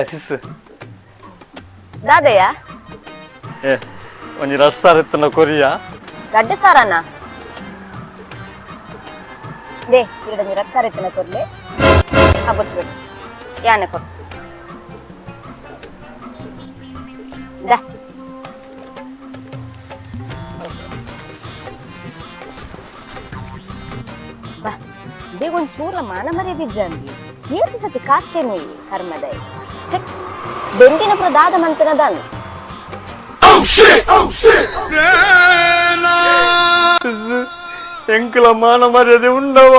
ಸಿಸ್ ದಾದಯ್ಯ. ಏ, ಒಂಜಿ ರಸ್ಸಾರ್ ಇತ್ತನ ಕೊರಿಯಾ. ರಡ್ಡು ಸಾರನ they ಇರಡಂಜಿ ರಡ್ ಸಾರ ಇತ್ತನ ಕೊರ್ಲೆ. ಆ, ಬೊಚ್ಚು ಬೊಚ್ಚು ಯಾನೆ ಕೊರ್ ದಾ. ಬಾ ಬೇಗ. ಒಂದ್ ಚೂರ ಮಾನ ಮರ್ಯಾದಿಜ್ಜಂದಿ. ಏತ್ ಸತಿ ಕಾಸ್ಕೇನು ಈ ಕರ್ಮದಾಯಿ. ಚೆಕ್ ಬೆಂದಿನ ಪುರ ದಾದ ಮಂತನ ದಾನು. ಸಿಸ್, ಎಂಕಲ ಮಾನ ಮರ್ಯಾದೆ ಉಂಡವ?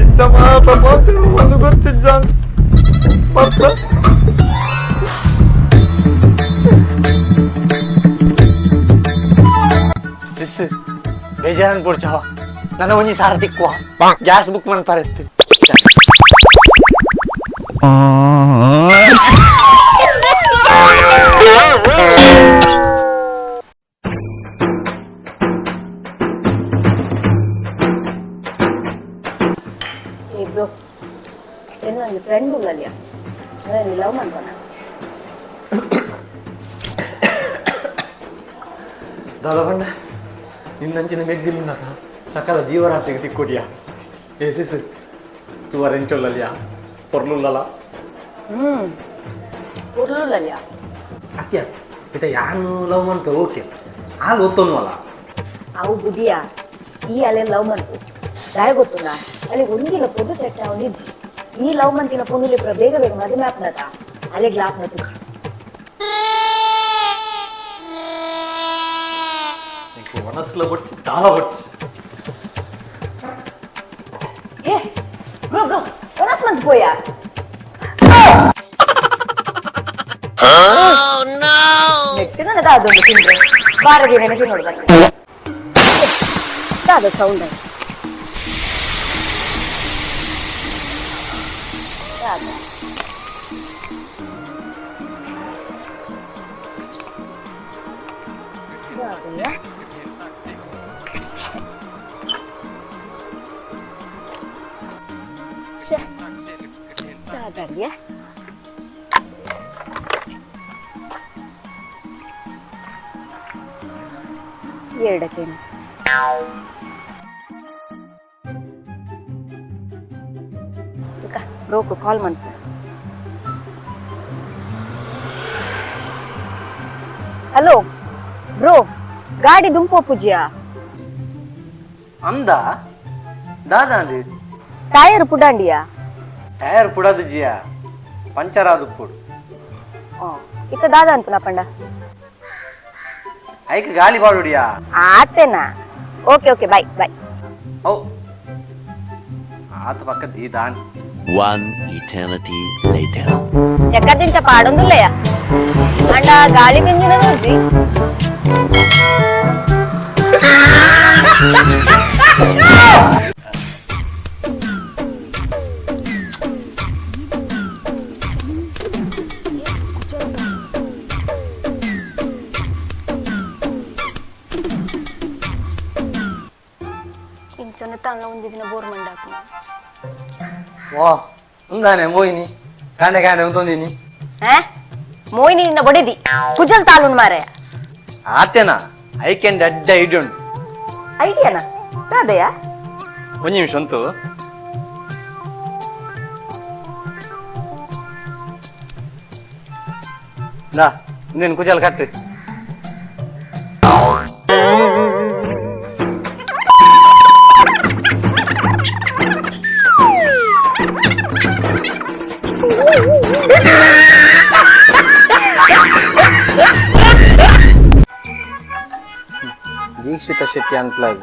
ಇಂಚ ಮಾತ ಮಾತು ಒಂದು ಗೊತ್ತಿಜ್ಜ ಮತ್ತ. ಸಿಸ್, ಬೇಜಾರನ್ ಪುಡ್ಚವ. ನನ್ನ ಒಂಜಿ ಸಾರ ತಿಕ್ಕುವ, ಗ್ಯಾಸ್ ಬುಕ್ ಮನ್ಪಾರೆತ್ತು. ಏ ಬ್ರೋ, ಏನು ನನ್ನ ಫ್ರೆಂಡ್ ಉಳ್ಳಲ್ಯ? ನಾನು ಲವ್ ಮಾಡ್ಬೋಣ. ದಾದ ಬಣ್ಣ ನಿನ್ನಂಚಿನ ಮೆಗ್ದಿಲ್ಲುನ್ನತ ಸಕಲ ಜೀವರಾಶಿಗೆ ತಿಕ್ಕೊಡಿಯ. ಏ ಸಿಸ್, ತುವರೆಂಚೊಲ್ಲಲ್ಯಾ? ಪೊರ್ಲುಲ್ಲಲ? ಹ್ಞೂ, ಉರ್ಲುಲ್ಲಲ್ಯ. ಅತ್ಯ ಇತ ಯಾನು ಲವ್ ಮನ್ಪ? ಓಕೆ, ಹಾಲು ಒತ್ತೊನ್ವಲ್ಲ. ಅವು ಬುದಿಯ, ಈ ಅಲೆ ಲವ್ ಮನ್ಪು ದಾಯ ಗೊತ್ತುಲ್ಲ. ಅಲ್ಲಿ ಒಂದಿನ ಪೊದು ಸೆಟ್ ಅವನಿಜ್ಜಿ. ಈ ಲವ್ ಮಂತಿನ ಪೊನ್ನುಲಿ ಪುರ ಬೇಗ ಬೇಗ ಮದುವೆ ಆಪ್ನತ, ಅಲೆಗ್ ಲಾಪ್ನ ತುಕ. నీకు మనసులో పడిచి దాల పడిచి. ಏ ಬ್ರೋ ಬ್ರೋ, ಒನಸ್ ಮಂತ್ ಪೋಯಾ. ನೆಟ್ಟು ನನಗೆ ಅದೊಂದು ತಿಂದ್ರೆ ಬಾರದಿ ನೆನಪಿ ನೋಡ್ಬೇಕು. ದಾದ ಸೌಂಡ್ ದಾದ? ದಾದಯ್ಯ? ಶ್ಯೆ. ದಾದಯ್ಯ? ಎರಡಕ್ಕೇನು ಬ್ರೋಕು ಕಾಲ್ ಮಾಡ್ತೆ. ಹಲೋ ಬ್ರೋ, ಗಾಡಿ ದುಂಪೋ ಪೂಜ್ಯಾ. ಅಂದ ದಾದಾಂಡಿ? ಟೈರ್ ಪುಡಾಂಡಿಯಾ? ಟೈರ್ ಪುಡದು ಜಿಯಾ, ಪಂಚರ್ ಆದು ಪುಡು. ಇತ್ತ ದಾದ ಅನ್ಪುನ ಪಂಡ? ಐಕ್ ಗಾಲಿ ಬಾಡುಡಿಯಾ. ಆತೇನಾ? Okay okay, bye bye. ಓ, ಆತ ಪಕ್ಕ ದೀದಾನ್. One eternity later. ಎಕ್ಕದಿಂಚ ಪಾಡೊಂದುಲ್ಲಯ್ಯ ಅಂಡ ಗಾಳಿ ಮಿಂಜಿನ ನೋಡ್ರಿ. ಇಂಚನ ತನ್ನ ಒಂಜಿ ದಿನ ಬೋರ್ ಮಂಡಾಕ್ನ. ವಾ, ఉందాನೆ ಮೋಹಿನಿ, ಕಾಂಡೆ ಕಾಂಡೆ ಉಂತೊಂದಿನಿ. ಆ ಮೋಹಿನಿ ನಿನ್ನ ಬಡಿದಿ ಕುಜಲ್ ತಾಲೂನ್ ಮಾರಾಯ. ಆತೇನಾ, ಐಕೆಂಡ್ ಅಡ್ಡ ಐಡಿಯಾ ಉಂಟು. ಐಡಿಯಾನಾ? ದಾದಯ್ಯ? ಒಂಜಿ ನಿಮಿಷ ಉಂಟು. ದಾ, ಇಂದೇನು ಕುಜಲ್ ಕಟ್ಟು. ದೀಕ್ಷಿತ ಶೆಟ್ಟಿ ಅನ್ಪ್ಲಾಗ್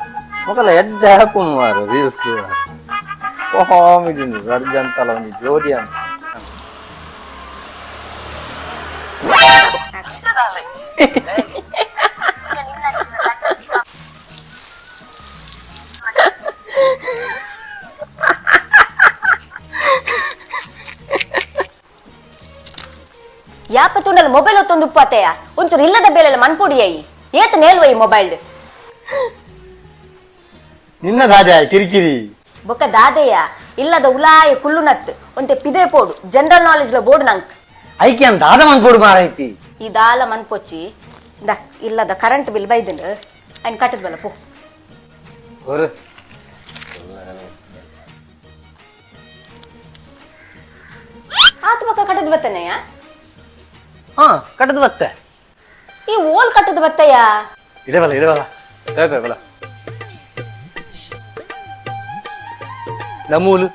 ಮೊಕಲ ಎಡ್ಡೆ ಹಾಪುನು ಮಾರು ರೀಲ್ಸ್. ಕಾಮಿಡಿ ರಡ್ಜ್ ಅಂತಲ್ಲ, ಒಂಜಿ ಜೋಡಿ ಅಂತ. ಯಾಪ ತುಂಡಲ್ ಮೊಬೈಲ್ ಒತ್ತೊಂದು ಉಪ್ಪಾತೆಯ? ಒಂಚೂರು ಇಲ್ಲದ ಬೇಲೆಲ್ಲ ಮನ್ಪೊಡಿಯಾಯಿ. ಏತ್ ನೇಲ್ವ ಈ ಮೊಬೈಲ್? ನಿನ್ನ ದಾದೆ ಕಿರಿಕಿರಿ. ಬೊಕ್ಕ ದಾದೆಯ? ಇಲ್ಲದ ಉಲಾಯ ಕುಲ್ಲುನತ್ ಒಂತೆ ಪಿದೆ ಪೋಡು. ಜನರಲ್ ನಾಲೆಜ್ ಲ ಬೋರ್ಡ್ ನಂಕ್. ಐಕೆ ಅಂತ ದಾದ ಮನ್ಪೋಡು ಮಾರೈತಿ. ಈ ದಾಲ ಮನ್ಪೊಚ್ಚಿ the ಇಲ್ಲದ ಕರೆಂಟ್ ಬಿಲ್ ಬೈದಂಡು ಅಯ್ನ ಕಟ್ಟದ ಬಲ್ಲ ಪೋ. ಹೊರ. ಆತ ಬಕ್ಕ ಕಟ್ಟದ ಬತ್ತನೆಯ? ಹಾ, ಕಟ್ಟದ ಬತ್ತೆ. ಈ ಓಲ್ ಕಟ್ಟದ ಬತ್ತಯ್ಯ? ಇಡೇ ಬಲ್ಲ, ಇಡೇ ಬಲ್ಲ, ಸರಿ ಬಲ್ಲ. ನಮೂಲು.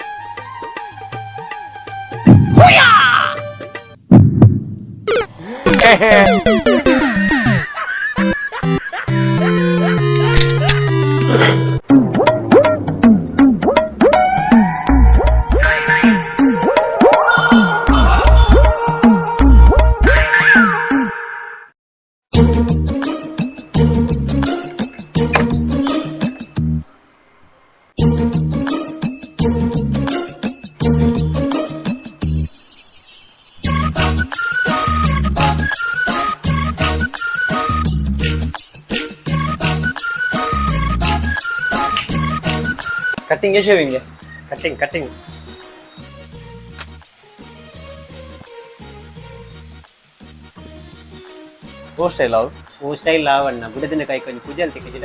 Cutting, shaving? Cutting, cutting. ಓ ಸ್ಟೈಲ್ ಅವು. ಓ ಸ್ಟೈಲ್ ಆವಣ್ಣ, ಬುಡದಿನ ಕೈ ಕೊಂಚ ಕುಜಲ್ ತಿಕ್ಕಿಜಿಡ.